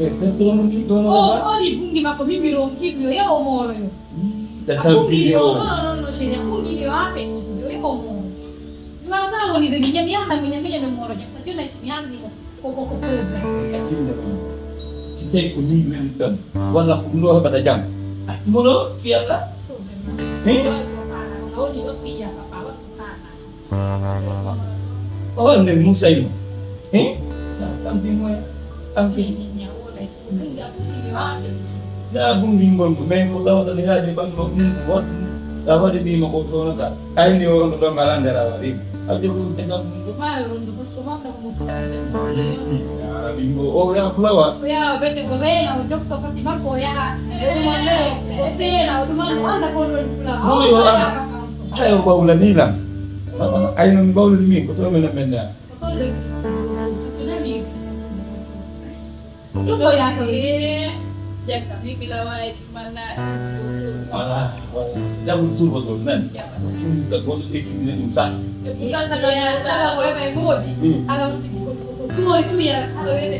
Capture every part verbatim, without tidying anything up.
Ɗum ɗo mo ɗum ɗo mo O ba? Waɗi bungi makko, min mi ronki ɗum, yo yaw o mooro yo. Da A bungi yo tampi o. Mooro non no ceni, a bungi yo a fe ɗum, yo yaw o mooro. Mi wata woni de mi ñami yahda mi ñami le mooro jetta jona si mi handi ko ko ko ko problème. Atinda ɗum. Si tawi ko ni weli tan, walla ko ɗum ɗo heɓata jam. Attimo ɗo fiyata. Problème. Hein? Wala ko fana, wala woni ɗo fiya papa, wala ko fana. O wonde Moussa Imo. Hein? Kam bi moy. Kam fi. Na bungi ngol ko men ko tawata ni haji bango ɗum won. Sa waɗi ni mo ko tonata. Ay ni o rondo ɗon mala nder a waɗi. A jogu de kam. Ɗum maa rondo parce que mamɗa ko mo foti. Ara bingo o ya fulawa. O yaha ɓe ko reena o jokka pati makko o yaha. O ɗuman o teena o ɗuman o annda ko woni fulawa. Ɗum yo. Hayo bawla ni lan. Ay non bawla ni ko to men men da. Ɗum ko yaaka. Jagga mi bila wawi ɗum manna. Wala wala. Jabu tuba do nan. Ɗum da goɗɗo ekitine ɗum sa. Sala ko ɓe moodi. Ala tigi ko ko tuwa tuya ala wede.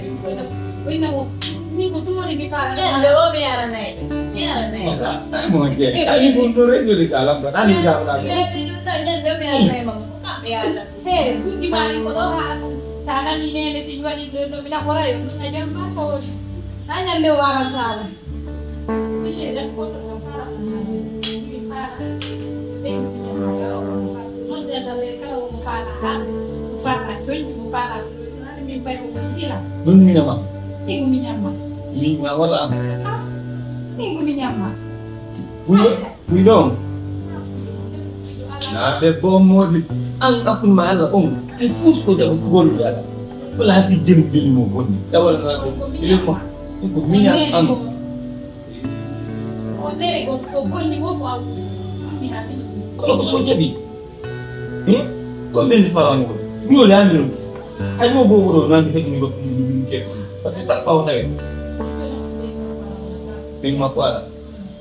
Wina mo. Min ko tuwa mi fa. Nde o mi ara nay. Mi ara nay. Wala. Mo je. Ani ko do rejo de kala. Ani ga wala. Be bi do ta nde mi ara nay mama. Ko kamɓe yaada. He, bundi maari ko ɗo haa ɗum. Sa nani nene si mi waɗi ɗo ɗo mi naɓora yo ɗum na jam ma ko woni. Na ñande o waranta ala. Michel, jam ko ɗo ɗo fara ko na mi fara. Ɓe mi jam ma yo ɗo ɗo fara. Non de dalle kala wo mo fara ha. Mo fara jonji mo fara. Nani min bay ko ko yila. Ɗum mi ñama. Min mi ñama. Min ma wala am. Ah, min ko mi ñama. Buyo. Puydon. Na debbo on moodi an akun ma ala on. Ay fus ko jaɓa ko gol dala. Place jëm jëm mo bonni. Dawal na ko. Ile ko. Ko minya an. Ko bonni mo ko. Ko ko so jabi. Eh? Ko men fara mo. Ni o le amiro. Ay mo bobo do nan ko ni ko ni ke. Parce que ça fa on a. Bin ma quoi.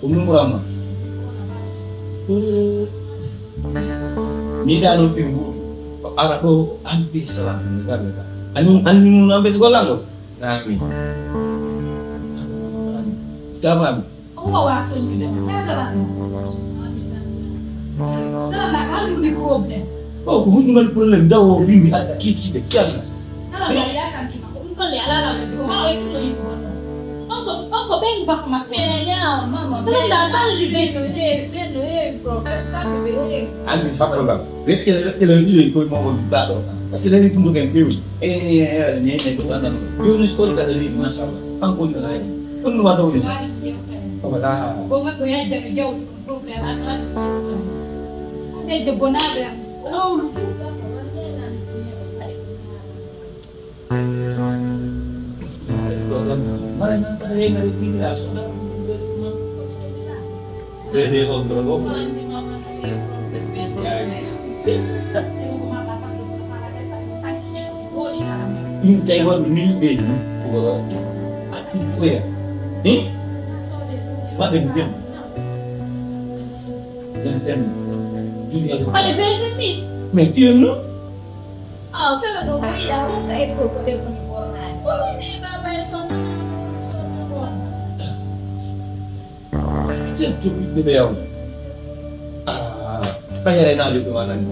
Ko min ɓuranma. Mi yiɗa noon ɓe nguutu. O ara ɗo ampe salam no galle ka. Ani ani mun ampe so gollal ɗo. Nami. Skamami. Omo wawa soñude mo. Kala dara ɗum. Dara na andude problème. O ko huɗngal problème daw o bimbi adda kikiɓe fiyalla. Kala dara yakantima. Ɗum ɗon le alaa laawol de, ko maa o yettoto yiɗi gonɗo. On ko, on ko ɓeyngu bakko makko. Ɓe ñaawa, mama. Ɗum ɗa sanji de. Ɓenno heewi, ɓenno heewi problème. Kamɓe ɓe heewi. Anndi hakko lam. Wekkele, wekkele, ɗiɗo e koye mawɗo ɗum ɗa ɗo. Parce que nani ɗum ɗo ken ɓewni. E, e, e, e, ne, ne, ɗum anndan ɗum. Ɓewni so koɗo gaɗa leydi, machallah. Kanko woni ko laawi. Ɗum ɗum adda woni. Wala. Ko ngakko yajjano jawdi ɗum problème. Aslan. Ɓe joggonaaɓe am. Lawru. Min tawi wonɓe min ɓeydi ko attude koya. Maɓɓe ko jemma. Vingt-cinq mille. Juuti. Hade vingt-cinq mille. Mais fiyon non. Ah, fela no wiya ɗum ka école ko ɗen woni ɓornaade. Ko ɗum e baba e sonna sonna ɓorna. Teddu ɓiɓɓe ɓe yawno. Ah, ɓayere na ɓiɓɓe ma nani.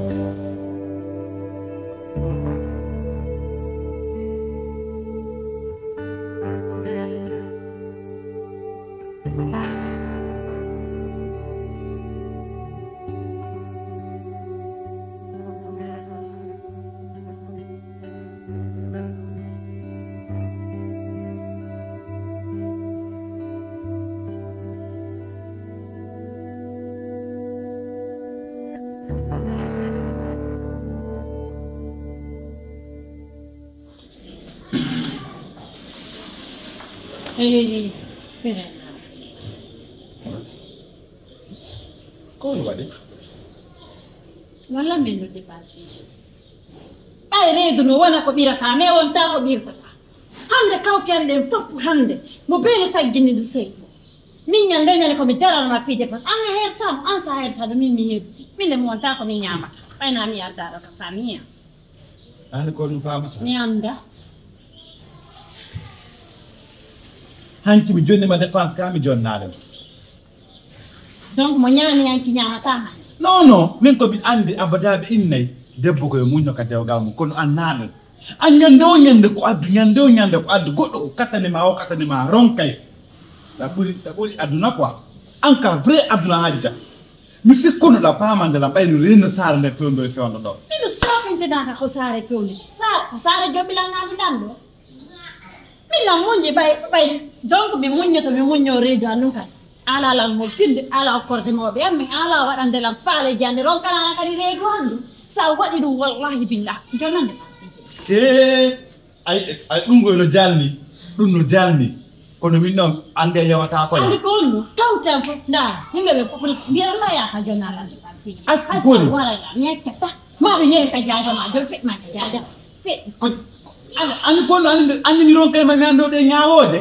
Ko ɗum waɗi? Walla min no dépensé. Ɓay reedu no wona ko ɓirata, mais wonta ko ɓirtata. Hannde kawte an ɗen fof hannde, mo beele saggini ndu sey. Min ñande ñande ko mi darano ma fiije kon. An a hersama, an sa hersama, min mi hersi. Min le mi wonta ko mi ñamata. Ɓay na mi ardaɗo ka famiya. An ko ɗum famata. Mi anda. Hanki mi jonni ma dépense ka mi jonnaade ma. Donc mo ñaami hanki ñaamata hannde. Non, non, min ko mi anndi abada ɓe innay debbo ko yo muñño ka dewgal mum, kono an naaɗo. An ñande o ñande ko addu, ñande o ñande ko addu, goɗɗo ko katani ma, o katani ma, ronkay. Ɗa ɓuri, ɗa ɓuri aduna quoi. An ka vrai aduna hajja. Mi sikkuno ɗa pamande lam ɓayno renno saare nde fewndo e fewndo ɗo. Miɗo sofintedaka ko saare fewndo. Saare, ko saare jombilangaɗo ɗan ɗo. Min lan muññi ɓay ɓay donc mi muññoto mi muñño reedu an ɗum kadi ala lan mo fidde ala okkorde mawɓe an min ala waɗande lan faaleji an ɗe ronkanana kadi reedu an ɗum sa waɗi ɗum wallahi billah jonande fasiji e ay ay ɗum koy no jalni ɗum no jalni kono min noon annde yewata koye andi ko holno tawten fof nda yimɓe ɓe fof mbiyaɗa la yaka jonnalande fasiji accu koni waraya ñekkata maɗo yehi ka jajama jol feƴmaka jajama Ani kono ani ani ni ron kay ma mi ando de ñaawode.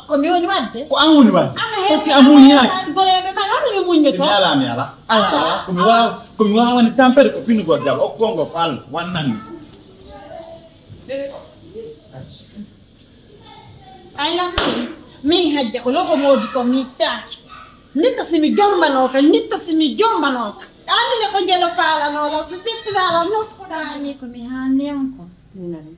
Ko mi woni wadde. Ko an woni wadde. Parce que amun ñaaki. Goyeɓe ma wano mi muññoto. Mi ala mi ala. Ala ala ko mi wawa ko mi wawa ni tampere ko fini go dal o kongo fal wannan ni. Ay la min hajja ko loko modi ko mi ta. Nitta simi jombanoka nitta simi jombanoka. Andi le ko jelo fala no la si dittira la no ko dani ko mi hanen ko. Minare.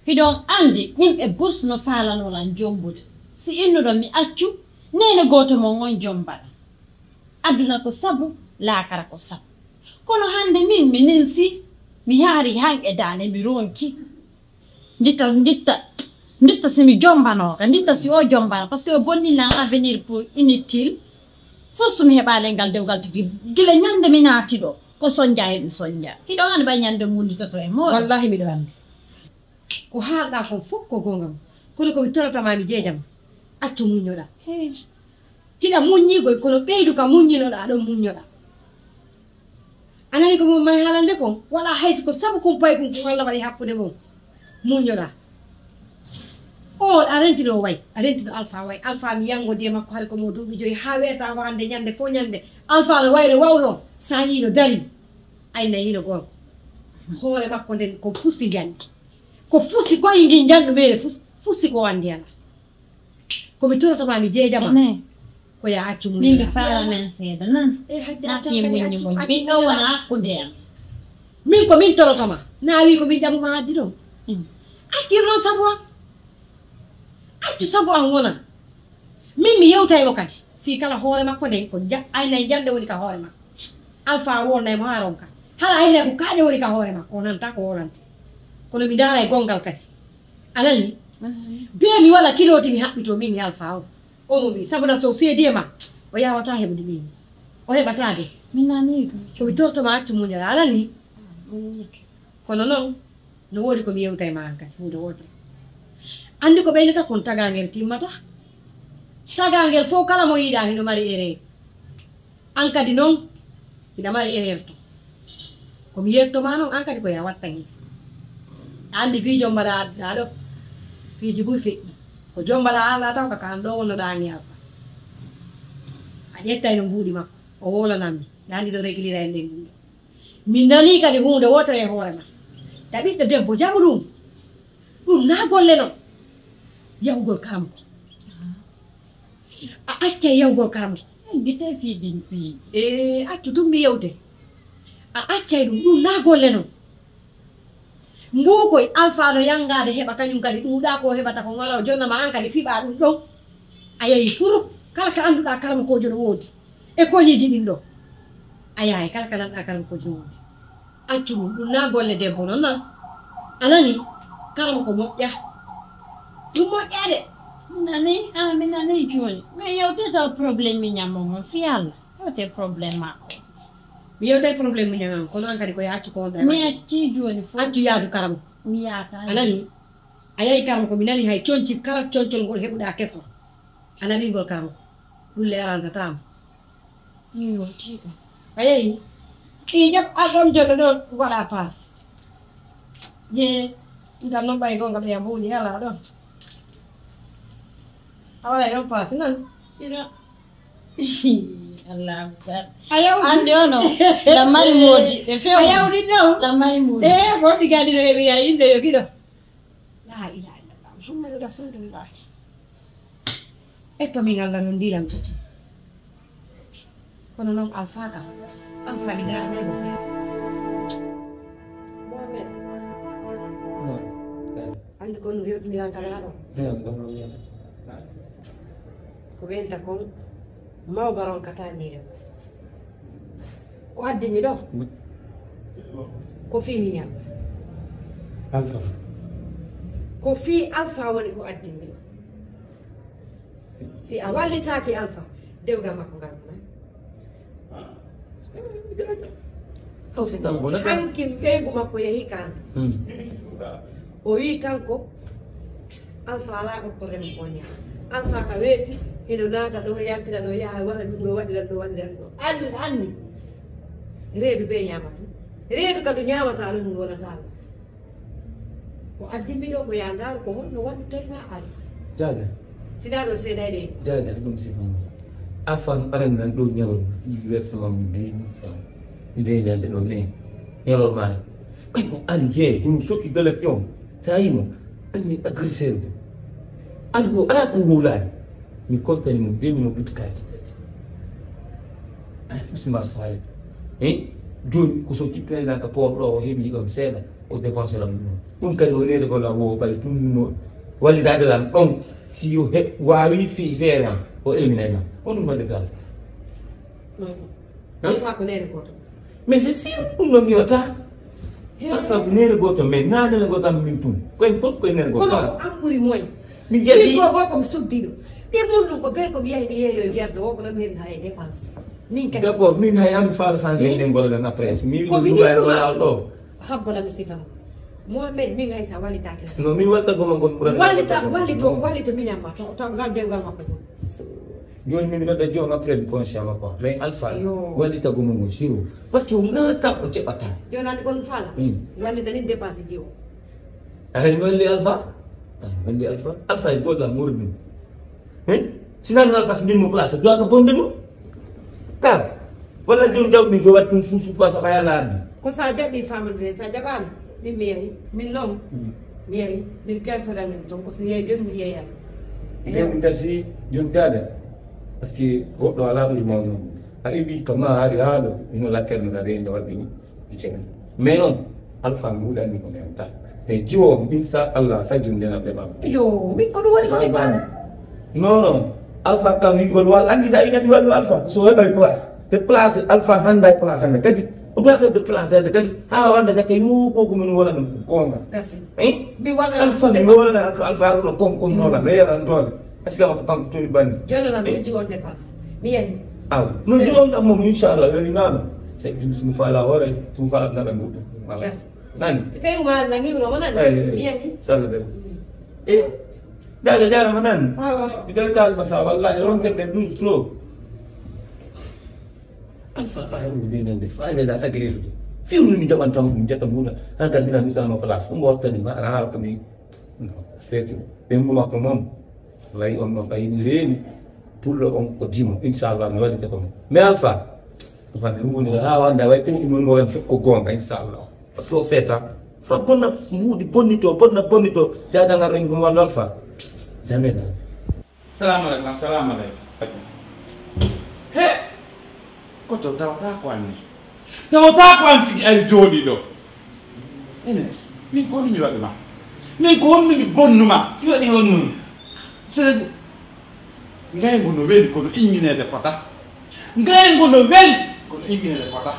Hiɗon anndi yimɓe bus no faalanoo lan jombude. Si innuɗon mi accu, neene gooto mon on jombaɗa. Aduna ko sabu, laakara ko sabu. Kono hannde min mi ninsi, mi haari han e daande mi ronki. Nditta, nditta, nditta si mi jombanooka, nditta si o jombano, parce que o bonni lan avenir pour inutile. Fof so mi heɓaali e ngal dewgal tigi, gila ñande mi naati ɗo, ko sonja e mi sonja. Hiɗon anndi ɓay ñande mullitoto e moore. Wallahi miɗo anndi. Ko haalɗaa kon fof ko goonga ma, kono ko mi torotoo maa mi jeeja ma, accu muññoɗaa. Hiɗa muññii koy, kono ɓeydu ka muññinoɗaa ɗon muññoɗaa. A nanii ko mi waɗi maa e haalande kon? Walaa hay si ko sabu kun paykun kun Alla waɗi hakkunde mon. Muññoɗaa. Oo a rentino way, a rentino Alfaa way. Alfaa mi yanngodii e makko hari ko mo duuɓi joyi haa weetaango hannde ñannde fof ñannde. Alfaa no wayno wawno, so a yii no darii. Ayna hino goonga. Hoore makko nden ko fusi njanndi. Ko fusi koye ngii njanndu meere fusi ko o anndi alaa. Ko mi toroto maa mi jeeja ma. Ko yo a accu muññoɗaa. Min mi faala men seeɗa nan. E hajja accu accu accu accu. Ɓiɗɗo wona hakkunde am. Min ko min toroto ma. Na wii ko min ƴamu ma addi ɗon. Accir noon sabu am. Accu sabu am wona. Min mi yewtay mo kadi fii kala hoore makko nden ko ayna e njande woni ka hoore makko. Alfaa wonnay mo haa ronka. Hara ayna ko kaaƴe woni ka hoore makko o nanta ko wolante. Kono mi ndaara e gonngal kadi. A nani? Bee mi wala kilooti mi haɓɓitoo min e Alfaa o. O mo mi sabu na so seedi e ma o yaawataa heɓude ɓeyi. O heɓataa de. Min nanii ɗum. Ko mi torto ma accu muñal a nanii? Kono noon no woodi ko mi yewta e ma hankadi huunde wootere. Anndi ko ɓeynata kon tagaangel timmata. Tagaangel fof kala mo yiiɗaa hino mari erreur. An kadi noon hiɗa mari erreur to. Ko mi yetto ma noon an kadi ko ya wattan heen. A anndi fii jombala adduɗaa ɗo. Fiiji buy feƴƴi. Ko jombala alɗaa taw ka ka an ɗo wonnoɗaa an e Alfaa. A ƴettayno mbuuɗi makko o wowlanan mi. Ndaa ndi ɗo reglira en ɗen ɗum ɗo. Min nanii kadi huunde wootere e hoore ma. Ɗa ɓiɗɗo debbo jaɓu ɗum. Ɗum naa golle non. Yahugol karamoko. A accay yahugol karamoko. Gite fii ɗin piiji. E accu tun mi yewte. A accay ɗum ɗum naa golle non. Mbuu koy Alfaa no yanngaade heɓa kañum kadi ɗuuɗaa ko heɓata ko ŋalaa o jonna ma aan kadi fiɓaa ɗum ɗon. A yahii fur kala ka annduɗaa karamokoojo no woodi e koñiiji ɗin ɗoo. A yahay kala ka nanɗaa karamokoojo no woodi. Accu ɗum, ɗum naa golle debbo non nan. A nanii? Karamoko moƴƴa. Ɗum moƴƴaa de. Mi nanii, a mi nanii jooni. Mi yewtata o problème mi ñammo mon fii Alla. Yewte problème makko. Mi yewtay problème muñal an kono an kadi ko yo accu ko wonɗa mi acci joni fof accu yaadu karam mi yaata a nani a yahi karam ko mi nani hay conci kala concol ngol heɓuɗa keso a naɓingol karam ko ɗum le arrange tama iyo tika a yehi i jaɓ a ɗon joɗo ɗo waɗa passe ye ngal noon ɓay gonga ɓeya mbuuɗi ala ɗon a waɗa ɗon passe nan ira Allahu akbar. A yawɗi. Ande ono. La mari moodi. Ɓe few. A yawɗi ɗo. La mari moodi. Eh, ko ɗi gadi no heɓi ya yimɓe yo giɗo. La ilaha illallah Muhammadu Rasulullah. Eppa min Allah non ndilam tati. Kono noon Alfa kam, Alfa mi daarnay mo feere. Mohamed, anndi kon no yewtindiran kam haa ɗo. Ko ɓeynta kon mawba ronkataa niire. Ko addi mi ɗo, ko fii miñam. Alfa. Ko fii Alfa woni ko addi mi ɗo. Si a wallitaaki Alfa, dewgal makko ngal bonay. Hankin ɓeyngu makko yehi kan. O wii kanko, Alfa alaa ɗoftorde mo ko ñaama. Alfa ka weeti, hino naata ɗo, yaltira ɗo, yaha waɗa ɗum ɗo, waɗira ɗo, waɗira ɗo. Anni, anni. Reedu bee ñaamata. Reedu ka ndu ñaamata ɗum, ndu wonata ɗum. Ko addi mi ɗo ko yaa ndaaru ko honno waɗirtee Alfa. Jaaja. Sinaa ɗo seeɗa e ɗe. Jaaja, ɗum si fam. Afan ɓaran nan ɗo ñawol. Wersama mo deux mille francs. Nde ñande ɗo ne. Ñawol maare. Ɓay ko ari he, hino sokki bele pion. Sa yimo, ɓay mi agresseur ɗo. Ari ko alaa ko wowlaani. Mi kontani mo deux mille mo ɓitti kaaji. Ay, fusma saare. Hein? Jooni ko so kippinay ka port ɗo, o heɓi ɗon seeɗa. O dépensé lam ɗum. Ɗum kadi o neede ko law o ɓay tun no wallitaade lam ɗon. Si yo he waawi fi feere am, o elminay ma. On ɗum wallita. Hein? Alfa ko neene gooto. Mais c'est sûr, ɗum ɗon mi wata. Alfa ko neene gooto, mais naa neene gooto am min tun. Ko en fof ko e neene gooto. Kono ko an ɓuri moy. Mi jaɓi. Min ko ko mi suddiɗo. Ɗe mun ɗum ko bee ko mi yahi mi yeeyo e yerdo o ko ɗon min ha e dépense. Min kadi. D'abord, min hay am faala changé ɗen golle ɗen après. Mi wi ko mi duwa e wala ɗo. Habbo la mi sifa. Mohamed, min hay sa wallitaaki. No, mi walta goma gon ɓurani. Wallita, wallito, wallito min amma. Taw, taw ngal dewgal makko ɗum. Jooni min wadda joom après mi conscient makko. Mais Alpha, wallita goma mo siro. Parce que wonata o jaɓata. Jooni andi kon faala. Wallita ni dépense jiwo. Aray mi walli Alpha. Aray mi walli Alpha. Alpha e golla murni. Hein? Sinan Alpha so min mo place, doit ko bonde ɗum. Ka. Walla joom jawɗi ko wattu suusu fa so kaya laardi. Ko sa jaɓi famande, sa jaɓaano, min mi yahi. Min noon, mi yahi. Min kertoɗan en toon, ko so yehi jooni mi yehi. Jooni gasi, jooni gaada. Parce que goɗɗo alaa ɗo mawno. A iwi kama hari haa ɗo, ino lakkere no ɗaɗe no waɗi ni. Mais noon, Alpha mi huɗanni ko menta. Mais jiwo, inchallah, sajjum ndena ɓe ɓam. Yo, min ko ɗum woni ko mi faami. Non, non. Alpha kam wi ko wal, anndi sa wi nati wal Alpha. So heɓay place. Te place, Alpha hannda e place hannde kadi. O doit faire de place hannde kadi. Haa wanda jakke yu ko ko min wala ɗum. Gonga. Merci. Eh? Mi wala Alpha, mi wala Alpha, Alpha ko kon kon non la. Mais yaran doole. Est-ce que ko kanko tori banni? Jooni noon, mi jiwon dépense. Mi yahi. Aw, no jiwon kam moom, inchallah, yoni naano. Sey ɗum sumu faala hoore, sumu faala nana ɗum. Voilà. Merci. Nani? Si ɓeyngu maa nangi ɗum, omo nani? Eyi, eyi. Mi yahi. Salla de. Eh, Jaaja jaarama nani? Awa. Mi ɗo kalma sa, wallahi, ronken ɗen ɗum trop. Alpha, ay, ɗum mbi nande, faale la agreefude. Fiw ni mi jaɓan tan, ɗum jetta mbuuɗa. Hankal mbina mi tano place. Ɗum waftani ma, ana haala ko mi. Feetu. Ɓeyngu makko moom. Lay on no ɓay mi reeni. Pullo on ko dimo. Inchallah, mi waɗi ko. Mais Alpha. Alpha, mi rumuni ha wanda, way ko ɗum woni ko ren ko gonga, inchallah. Parce que o feeta. Fa bonna, mbuuɗi bonnito, bonna bonnito. Jaaja ngal ren ko walla Alpha. Jamais la. Salamu aleykum, assalamu aleykum. He! Koto tawata ko anni. Tawata ko an tigi ari jooɗi ɗo. Ene, min ko honmi waɗu ma? Min ko honmi mi bonnu ma? Si waɗi honmi? Seydi, ngayngu no weli kono inngineede fota. Ngayngu no weli kono inngineede fota.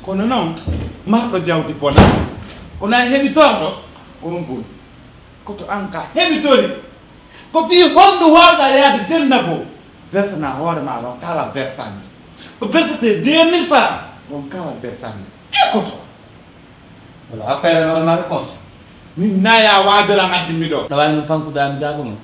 Kono noon, marɗo jawdi bona. Kono a heɓitorɗo, ko on boni. Koto an ka heɓitori. Ko fii honɗum waawɗaa yaade dennabo? Versana hoore ma ɗon kala versanmi. Ko versete deux mille francs ɗon kala versanmi. E koto? Wala a kayra no ma réponse. Min naya waadoran addi mi ɗo. Ɗo wani no fankuda mi jaabo mo.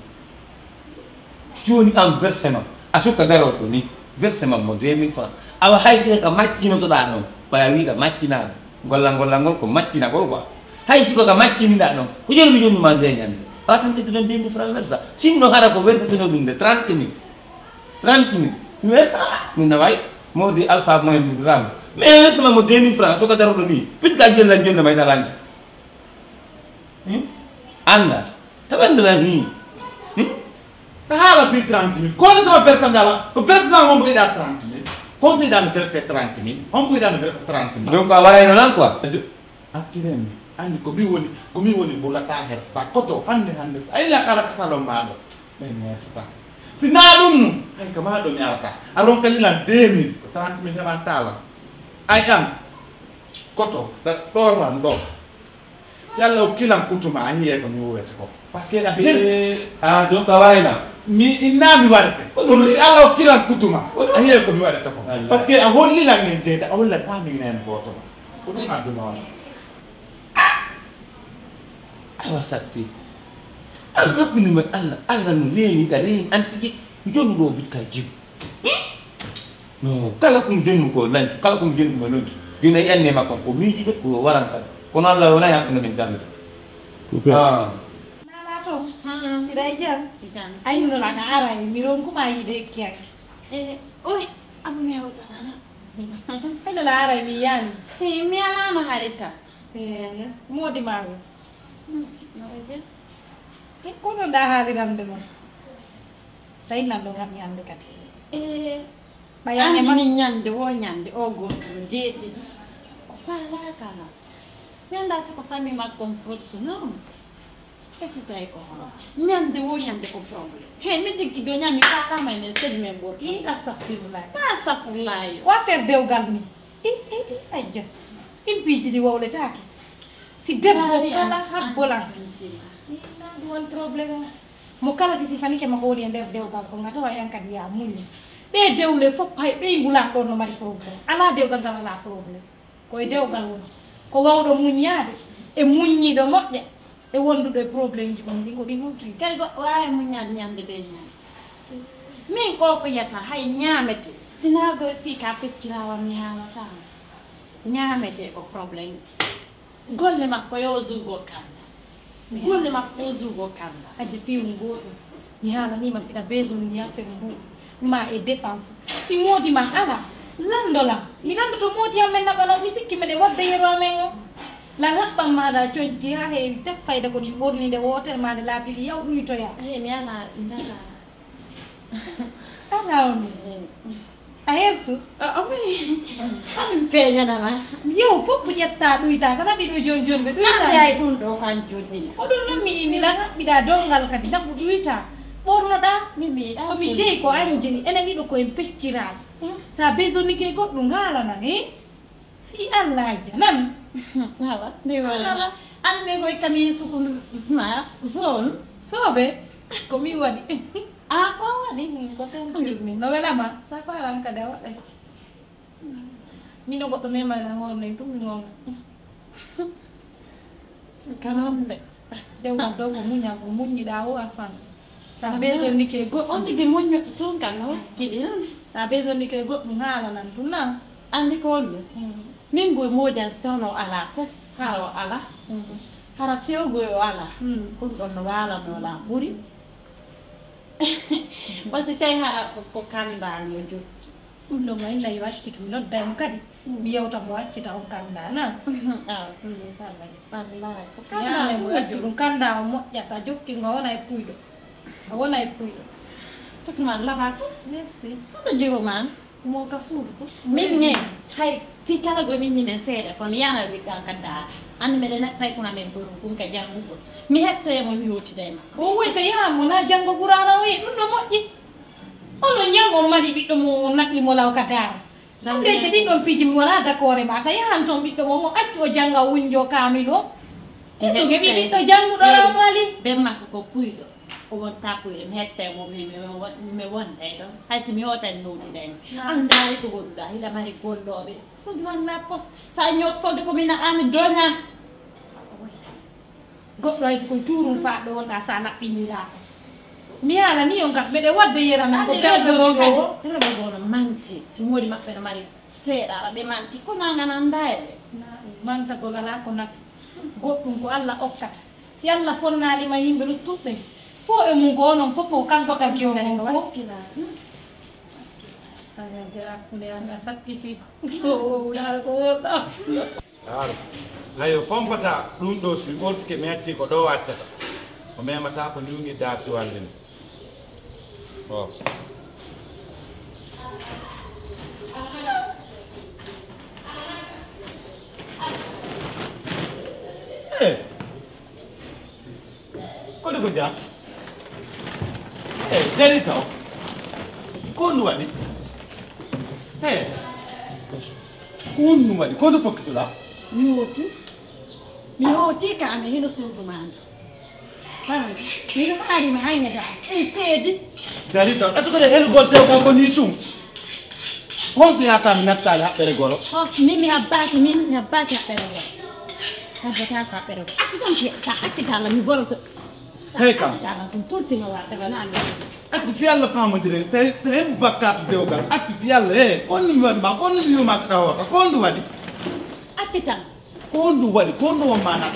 Jooni an versement. A sukka darol ko ni. Versement mo deux mille francs. Awa hay si ka maccinotoɗaa noon. Ɓaya wiiɗa maccinaano. Gollal ngollal ngol ko maccinagol quoi. Hay si ko ka macciniɗaa noon, ko jooni mi jonnuma nde ñande. Awa tan tedduɗen deux mille francs wersa. Sinno hara ko wersateno ɗum nde trente mille. Trente mille. Mi wersa, ah, min na wayi. Modi Alpha moyen mi ram. Mais wersama mo deux mille francs, so ka daroɗo ni. Pitka jella jonna may na lanji. Hmm? Anda. Tabandira ni. Hmm? Ka haala fii trente mille. Ko woni ɗo versande ala? Ko versande hombo yiɗa trente mille? Hombo yiɗa no verse trente mille? Hombo yiɗa no verse trente mille? Donc a wayno lan quoi. Attiren mi. Anndi ko mi woni, ko mi woni bulata hersta. Koto hannde hannde so a yila kala ka salon maa ɗo. Ɓen hersta. Si naa ɗum nun, hay ka maa ɗo mi arata. A ronka lilan deux mille, ko trente mille heɓan taala. Ay an. Koto, ɗo, ɗo tan ɗo. Si Allah okkilan kutuma, a hiyee ko mi huwete ko. Parce que a hel- Eh, ah, donc a wayna. Mi inna mi warete. Kono si Allah okkilan kutuma, a hiyee ko mi warete ko. Wallahi. Parce que a hollilan en jeeda, a hollan ha min en gooto. Ko ɗum adduna on. Awa satti. Awa hakkunde men Allah, Allah no reeni ka reeni an tigi. Jonu ɗo bit ka jib. No, kala ko mi jonu ko lancu, kala ko mi jonu ko lancu. Dina yanne makko, ko miiji de, ko waran kala. Kono Allah wona yakko no min jannata. Super. Ah. Nana to. Hiɗa e jam? Jam. Ay, no la ka ara, mi ron kuma yi de kiya. Eh, oi, abu mi hawta. Ay, no la ara, mi yani. Eh, mi ala no harita. Eh, modi mago. Hmm, no e jam. Eh, kono da halirande mo. Tawi nan ɗo ngaɗ ñande kadi. Eh, ɓayande anndi ma min ñande wo ñande o gooto no jeesi. O faalaa kala. Mi anndaa si ko famille makko on force non. E si tawi ko hono. Ñande wo ñande ko problème. He, mi tigi tigi o ñami faalaama ene sedi men ɓorɗo. I astafirullah. Astafirullah. Wa affaire dewgal ni. I, i, i, ajja. Ɗin piiji ɗi wowletaake. Si debbo kala habbolan. Naa ɗum woni problème o. Mo kala si sifanike ma hooli e nder dewgal ko ngata wa en kadi ya muñi. Ɓe dewle fof hay ɓe ngulan ɗon no mari problème. Ala dewgal ngal ala problème. Ko e dewgal woni. Ko wawɗo muññaade e muññiiɗo moƴƴa e wonduɗo e problème ji ɗum ɗi ko ɗi huntiri. Kadi goɗɗo waawi muññaade ñande ɓe ñande. Min ko ko yiyata hay ñaamete. Sinaa goy fii ka pecciraawa mi haalata. Ñaamete ko problème. Golle makko yo o zugo kanda. Golle makko yo o zugo kanda. Adja piiwum gootum. Mi haalaniima si ɗa besoin ni affaire mbuuɗi. Ma e dépense. Si moodi ma ala. Lando la. Mi landoto moodi am men naɓa lan. Mi sikki meɗe wadda yero amen o. La haɓɓan maaɗa coñci haa heewi. Tef fayda ko ɗi ɓorni nde wootere ma nde laabi ɗi yaw ɗuytoya. Ehe, mi ala, mi ala. Ala on. A hersu? Amin peñanama. Yow fof ko ƴetta ɗuyta sana ɓiɗo joni joni ɓe ɗuyta. Ay ɗum ɗo kan jonni. Ko ɗum noon mi ini lan haɓɓiɗa dongal kadi naɓu ɗuyta. Ɓornoɗa. Mimi ko mi jeyi ko an jeyi enen ɗiɗo ko en pecciraɗo. Sa besonike goɗɗum haalana ni. Fii Allah janan. Awa mi wala. An mi koy kami sukun ma zone. Soɓe ko mi waɗi. A ko waɗi. Ko ten cuɗmi no welama sa faran kadi a waɗay. Mino goɗɗo memani a ngornay ɗum mi ngonga. Kanon de. Dewgal dow ko muñal ko muññiɗa o a fan. Sa besonike goɗɗum on tigi muññoto tun kan no wakkili on. Sa besonike goɗɗum haalanan tun na. Andi ko on ɗum. Min go mojan sewno ala fes haro ala. Hara fewgo o ala. Ɗum ɗon no wala no la ɓuri. Wasi tawi hara ko kanda mi o jokki. Ɗum ɗo ma inna yo accitu mi nodda mo kadi. Mi yewta mo accita on kanda na. Awa ɗum ɗo sa waɗi. Wallahi ko kanda mo accu ɗum kanda o moƴƴa sa jokki ngo wona e puyɗo. A wona e puyɗo. Tokma laba fof. Merci. Hoɗo jigo ma. Mo ka suudu ko. Min ne hay fi kala go min minen seeɗa ko mi yana wi kan kanda. An mi dana tay kuna men buru kun ka jangu ko. Mi hetta mo mi hoti day ma. O woy to yaha mo na jango qur'ana o yi ɗum ɗo moƴƴi. Onon ñaw on mari ɓiɗɗo mum on naɓi mo law ka daara. Hande je ɗin ɗon piiji mi wona dakoore ma ta yahan toon ɓiɗɗo mo mo accu o jannga wunjo kaamil o. Eso heɓi ɓiɗɗo jannguɗo law mali. Ben makko ko kuyɗo. O wonta kuyɗo mi hetta e mo mi mi wonda e ɗon. Hay si mi hotan nowtida en. An daari ko goɗɗuɗa hiɗa mari gollooɓe. Sodman la pos sa ñokkode ko mina an doña. Goɗɗo hay si ko cuurum faɗɗo wonɗa sa naɓɓiniɗa ko mi haalani on kam meɗe wadde yera men ko perdonogo o rebo gono manti si moodi maɓɓe no mari seeɗa ara ɓe manti kono an an annda e ɓe mantagol ala ko nafi goɗɗum ko allah okkata si allah fonnalima yimɓe luttuɓɓe fo e mum ko onon fof ko kanko tagi on on fof aya jara kule an a satti fi o yara ko wonɗa Haaro, hay o fompataa ɗum ɗoo si mi ɓortike mi accii ko ɗoo accata. O memataa ko ndungi daasiwal nden. Oh. Eh. Kodi ko jam? Eh, dari taw. Ko ndu waɗi? Eh. Ko ndu waɗi? Ko ndu fokkitoɗaa? Mi hooti. Mi hooti ka mi hino suudu maa ndu. Miɗo haari mi haynata. En seedi. Dari taw. Est-ce que le helgol tew kam ko ni ɗum? Honto yata mi nattaali haɓɓere golo? Oh, min mi habbaaki, min mi habbaaki haɓɓere golo. Habbata ko haɓɓere golo. Accu tan ke, sa accu tan mi golo to. Hey kam. Accu tan ɗum toltino wa daga na mi. Accu fi Allah famondire, te, te heɓu bakkaatu dewgal. Accu fi Allah, eh, on mi waɗi ma, on mi yuma saɗa hoota, ko ndu waɗi? Accu tan. Ko ndu waɗi, ko ndu won maana?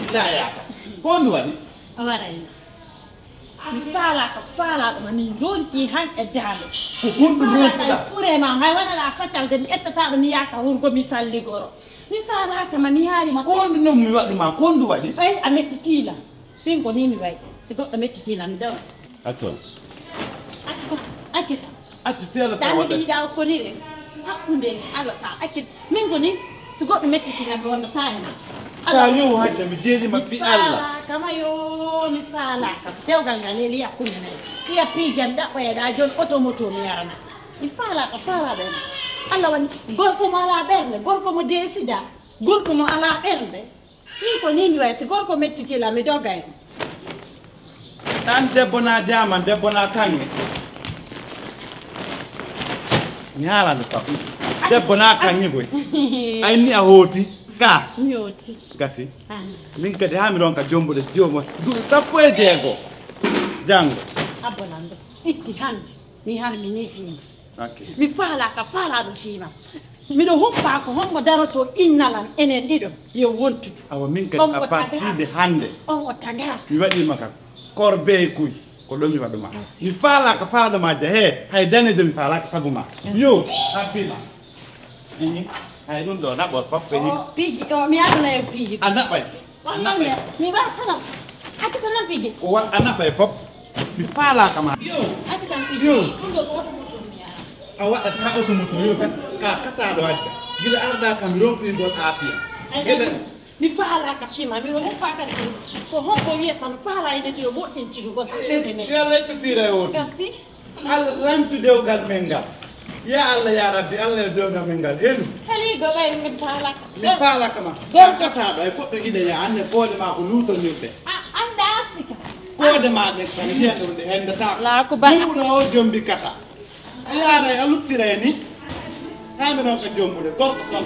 Illa yaata. Ko ndu waɗi? A waɗay. Mi faalaaka, faalaaɗo ma, min ronki han e daande. Ko honɗum ronkuɗaa? Fure ma, hay waɗaɗa saccalde, mi ettataɗo, mi yaaka wurgo, mi salligoro. Mi faalaaka ma, mi haari ma. Ko honɗum noon mi waɗu ma, ko honɗum waɗi? Ɓay a mettitiila. Sinko ni mi wayi. Si goɗɗo mettitiila, mi dawa. Accu. Accu, accu tan. Accu feela. Daande ɓe yiɗa okkonire. Hakkunde Allah sa accu. Min ko ni, so goɗɗo mettitina mi wonno taani. Ka yo hajja mi jeeli ma fi Allah. Kama yo mi faala kam. Dewgal ngal ne liya kunde men. Liya piijan ɗaɓɓoyeɗa jon oto moto mi yarana. Mi faala ka faala ɓen. Allah woni gorko mo ala ɓernde, gorko mo deesida, gorko mo ala ɓernde. Min ko ni mi wayi, si gorko mettitila mi dogay. An debbo na jaman, debbo na kaŋŋe. Mi haalande kam. Debbo na kaŋŋe koy. Ay ni a hooti ka. Mi hooti. Gasi. Ah. Min kadi haa mi ronka jombude jomo duuɓi sappo e jeego. Janngo. Abonando. Itti hannde. Mi har mi ni fiima. Ok. Mi faalaaka faalaaɗo fiima. Miɗo humpaa ko hombo daroto innalan enen ɗiɗo yo wontudu. Awa min kadi a parti nde hannde. On o tagaa. Mi waɗiima ka korbeekuy. Ko ɗo mi waɗu ma. Mi faalaaka faalaɗo ma ja he. Hay danejo mi faalaaka sabu ma. Yo, habbila. Ehe. Hay ɗum ɗo naɓor fof ko hin. Piiji ɗo mi aduna e piiji. A naɓay. A naɓay. Mi waɗa tan. Accu ko nan piiji. Ko wa a naɓay fof. Mi faalaaka ma. Yo. Accu tan piiji. Yo. Ɗum ɗo ko oto moto mi yaha. A waɗata oto moto yo gas ka kataɗo hajja. Gila arda kam rompigol afiya. Gila mi faalaaka fiima, miɗo hoppa kadi ko hombo wiyata no faala ene tiyo moƴƴin tigugol. Yalla ɓe fiira e oto. Gasi. Allah lantu dewgal men ngal. Ya Allah ya Rabbi, Allah yo dewgal men ngal helu. Heligo ɓay min faala. Mi faala kama. Gorko kataɗo e goɗɗo ina ya anne koode ma ko lutonirde. A anda sika. Koode ma ɗen kan hiyata ɗum ɗe hendata. La ko ba. Ɗum ɗo o jombi kata. A yaara a luttira e ni. Hande noon ko jombude gorko son.